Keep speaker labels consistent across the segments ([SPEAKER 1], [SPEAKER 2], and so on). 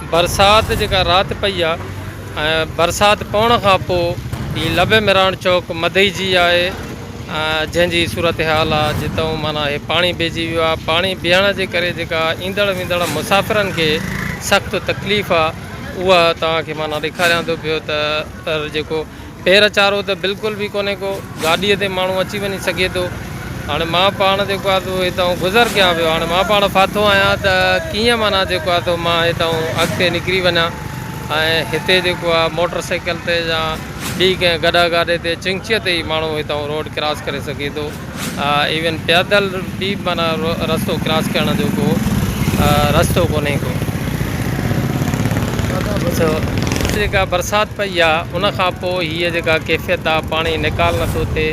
[SPEAKER 1] برسات جيڪا رات پئي آ ۽ برسات پوڻ کان پوء هي لب ميراڻ چوڪ مدئي جي آهي جنهن جي صورتحال آ جتئون معنيٰ هي پاڻي بيهجي ويو آ پاڻي بيهڻ جي ڪري جيڪا ايندڙ ويندڙ مسافرن کي سخت تڪليف آ اها توهان کي معنيٰ ڏيکاريان ٿو پيو ته جيڪو پير چارو ته بلڪل به ڪونهي ڪو، گاڏيء تي ماڻهو اچي وڃي سگهي ٿو. هاڻي مان پاڻ جيڪو آهي سو هتان گذر ڪيان پيو. هاڻي مان پاڻ ڦاٿو آهيان ته ڪيئن معنيٰ جيڪو آهي سو مان هتان اڳتي نڪري وڃان ۽ هتي جيڪو آهي موٽر سائيڪل تي يا ٻي ڪنهن گڏهه گاڏي تي چنگچيء تي ئي ماڻهو هتان روڊ ڪراس ڪري سگهي ٿو. ايون پيادل به معنيٰ رستو ڪراس ڪرڻ جو ڪو رستو ڪونهي ڪو. سو جيڪا برسات پئي آ ان کان پوء هيء جيڪا ڪيفيت آ پاڻي نيڪال نٿو ٿئي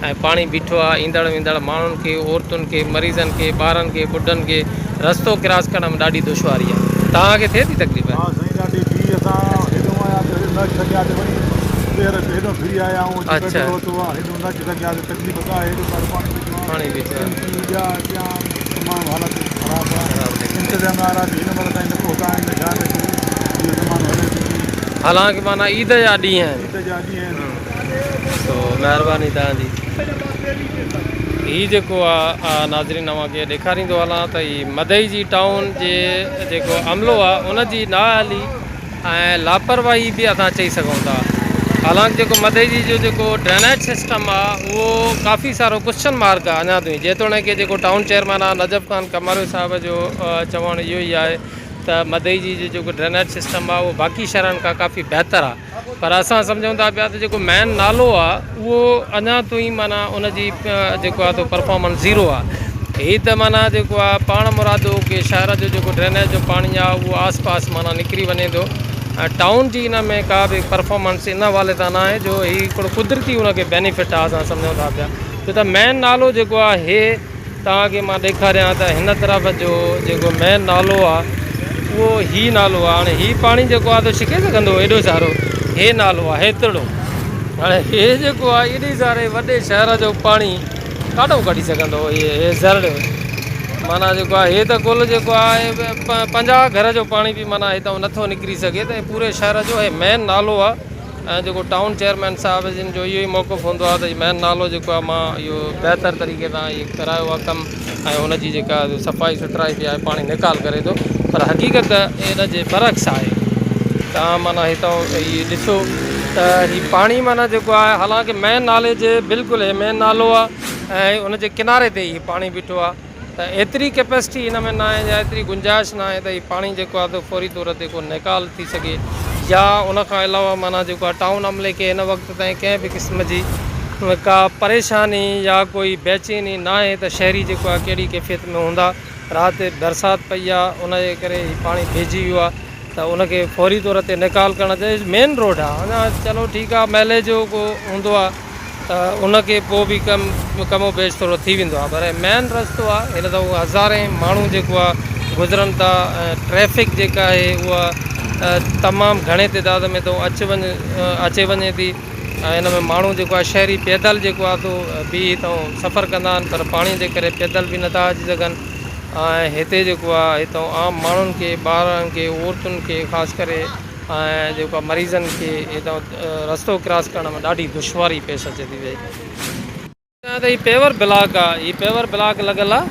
[SPEAKER 1] ۽ پاڻي بيٺو آ ايندڙ ويندڙ ماڻهن کي عورتن کي مريضن کي ٻارن کي ٻڍن کي رستو ڪراس ڪرڻ ۾ ڏاڍي دشواري آ توهان کي ٿئي ٿي تڪليف؟
[SPEAKER 2] ها سائين ڏاڍي ٿي اسان هيڏو آيا ته هيڏو نه اچي سگهيا ته وري ٻيهر هيڏو ڦري آيا آهيون اچي پيٽرول ورتو آ هيڏو نه اچي سگهيا ته تڪليف ته آهي هيڏو سارو پاڻي بيٺو آ
[SPEAKER 1] پاڻي بيٺو آ
[SPEAKER 2] ٽنڪي ٻيا ٽيان تمام حالت خراب آ انتظاميا وارا به هن مهل تائين نه پهتا آهن نه ڇا نه ڪي اهو زمانو هلي ٿو پيو.
[SPEAKER 1] حالانڪ معنيٰ عيد جا ڏينهن آهن.
[SPEAKER 2] عيد جا ڏينهن آهن.
[SPEAKER 1] سو مهرباني توهان جي. هي جيڪو آ ناظرين اوهان کي ڏيکاريندو هلان ته هي مدئي جي ٽائون جي جيڪو عملو آ ان جي نااهلي ۽ لاپرواهي به اسان چئي سگهون ٿا حالانڪ جيڪو مدئي جو جيڪو ڊرينيج سسٽم آ اهو ڪافي سارو ڪوسچن مارڪ آ اڃا تائين جيتوڻيڪ جيڪو ٽائون چيئرمين آ نجف خان ڪماريو صاحب جو چوڻ اهو ئي آهي ته مدئي جي جو جيڪو ڊرينيج سسٽم آ اهو باقي شهرن کان ڪافي بهتر آ پر اسان سمجهون ٿا پيا ته جيڪو مين نالو آ اهو اڃا تائين معنيٰ ان جي جيڪو آ سو پرفارمنس زيرو آ هي ته معنيٰ جيڪو آ پاڻ مرادو ڪي شهر جو جيڪو ڊرينيج جو پاڻي آ اهو آس پاس معنيٰ نڪري وڃي ٿو ۽ ٽائون جي ان ۾ ڪا به پرفارمنس ان حوالي سان ناهي جو هي هڪڙو قدرتي ان کي بينيفٽ آ اسان سمجهون ٿا پيا ڇو ته مين نالو جيڪو آ هي توهان کي مان ڏيکاريان ته هن طرف جو جيڪو مين نالو آ اهو هي نالو آ هاڻي هي پاڻي جيڪو آ تو ڇڪي سگهندو ايڏو سارو هي نالو آ هيترڙو هاڻي هي جيڪو آ ايڏي ساري وڏي شهر جو پاڻي ڪاڏو ڪڍي سگهندو هي هي زرڙ معنيٰ جيڪو آ هي ته ڪل جيڪو آ 50 گهر جو پاڻي به معنيٰ هتان نٿو نڪري سگهي ته پوري شهر جو هي مين نالو آ ۽ جيڪو ٽائون چيئرمين صاحب جن جو اهو ئي موقف هوندو آهي ته مين نالو جيڪو آهي مان اهو بهتر طريقي سان اهي ڪرايو آهي ڪم ۽ ان جي جيڪا صفائي سٿرائي به آهي پاڻي نيڪال ڪري ٿو پر حقيقت ان جي برعڪس آهي تان معنيٰ هتان هي ڏسو ته هي پاڻي معنيٰ جيڪو آهي حالانڪه مين نالي جي بلڪل هي مين نالو آهي ۽ ان جي ڪناري تي هي پاڻي بيٺو آهي ته ايتري ڪيپيسٽي هن ۾ ناهي يا ايتري گنجائش ناهي ته هي پاڻي جيڪو آهي سو فوري طور تي ڪو نيڪال ٿي سگهي يا ان کان علاوه معنيٰ جيڪو آهي ٽائون عملي کي هن وقت تائين ڪنهن به قسم جي ڪا پريشاني يا ڪوئي بيچيني ناهي ته شهري جيڪو آهي ڪهڙي ڪيفيت ۾ هوندا رات برسات پئي آهي ان جي ڪري هي پاڻي بيهجي ويو آهي ته ان کي فوري طور تي نيڪال ڪرڻ چاهي مين روڊ آهي اڃا چلو ٺيڪ آهي محلي جو ڪو هوندو آهي ته ان کي پوء به ڪم ڪم و بيش ٿورو ٿي ويندو آهي پر مين رستو آهي هن دفعو هزارين ماڻهو جيڪو آهي گذرن ٿا ۽ ٽريفڪ جيڪا آهي اها تمام گهڻي تعداد ۾ تو اچ وڃ اچي وڃي ٿي ۽ هن ۾ ماڻهو جيڪو آهي شهري پيدل جيڪو آهي سو به هتان سفر ڪندا آهن پر پاڻي جي ڪري پيدل به نٿا اچي سگهن ۽ هتي جيڪو آهي هتان عام ماڻهن کي ٻارن کي عورتن کي خاص ڪري ۽ جيڪو آهي مريضن کي هتان رستو ڪراس ڪرڻ ۾ ڏاڍي دشواري پيش اچي ٿي پئي. ته هي پيور بلاڪ آ هي پيور بلاڪ لڳل آ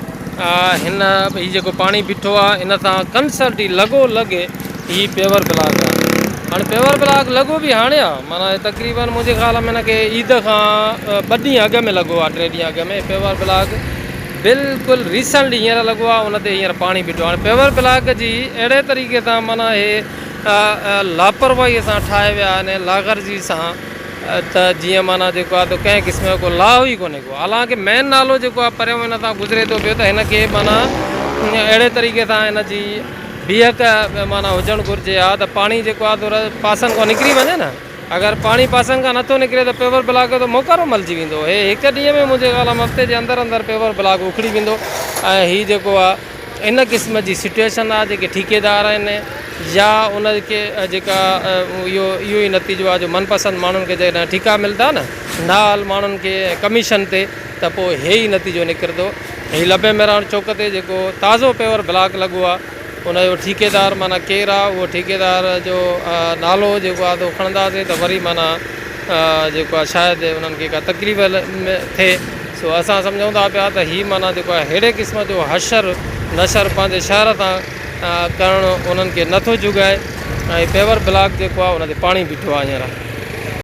[SPEAKER 1] هن هي جيڪو پاڻي بيٺو آ ان سان ڪنسلٽ ئي لڳو لڳ هي پيور بلاڪ آ هاڻي پيور بلاڪ لڳو به هاڻي آ معنيٰ تقريبن منهنجي خيال ۾ هن کي عيد کان ٻه ڏينهن اڳ ۾ لڳو آ ٽي ڏينهن اڳ ۾ پيور بلاڪ بلڪل ريسنٽلي هينئر لڳو آ ان تي هينئر پاڻي بيٺو آ هاڻي پيور بلاڪ جي اهڙي طريقي سان معنيٰ هي لاپرواهي سان ٺاهي ويا آهن لاغرضي سان ته جيئن معنيٰ جيڪو آهي ته ڪنهن قسم جو ڪو لاهه ئي ڪونهي ڪو حالانڪه مين نالو جيڪو آهي پريون هن تان گذري ٿو پيو ته هن کي معنيٰ اهڙي طريقي سان هن جي بيهڪ معنيٰ هجڻ گهرجي ها ته پاڻي جيڪو آهي ته پاسن کان نڪري وڃي نه اگر پاڻي پاسن کان نٿو نڪري ته پيور بلاڪ جو ته موڪارو ملجي ويندو هي هڪ ڏينهن ۾ منهنجي خيال ۾ هفتي جي اندر اندر پيور بلاڪ اکڙي ويندو ۽ هي جيڪو آهي ان قسم جي سچوئيشن آ جيڪي ٺيڪيدار آهن يا ان کي جيڪا اهو اهو ئي نتيجو آ جو من پسند ماڻهن کي جيڪڏهن ٺيڪا ملدا نه نااهل ماڻهن کي ڪميشن تي ته پوء هي ئي نتيجو نڪرندو. هي لبي مهراڻ چوڪ تي جيڪو تازو پيور بلاڪ لڳو آ ان جو ٺيڪيدار معنيٰ ڪير آ اهو ٺيڪيدار جو نالو جيڪو آ سو کڻنداسين ته وري معنيٰ جيڪو آ شايد انهن کي ڪا تڪليف ٿئي سو اسان سمجهون ٿا پيا ته هي معنيٰ جيڪو آ ههڙي قسم جو حشر نشر پنهنجي شهر سان ڪرڻ انهن کي نٿو جڳائي ۽ پيور بلاڪ جيڪو آ ان تي پاڻي بيٺو آ هينئر.